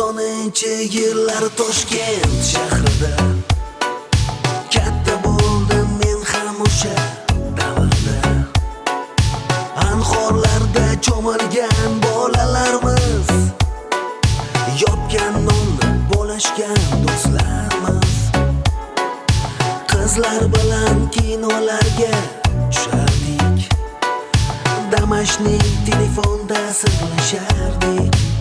90-yillar Toshkent shahrida katta bo'ldim men ham o'sha davrda. Anhorlarda cho'milgan bolalarmiz, yopgan nonni bo'lashgan do'stlarmiz. Qizlar bilan kinolarga tushardik, домашний telefonda sirlashardik.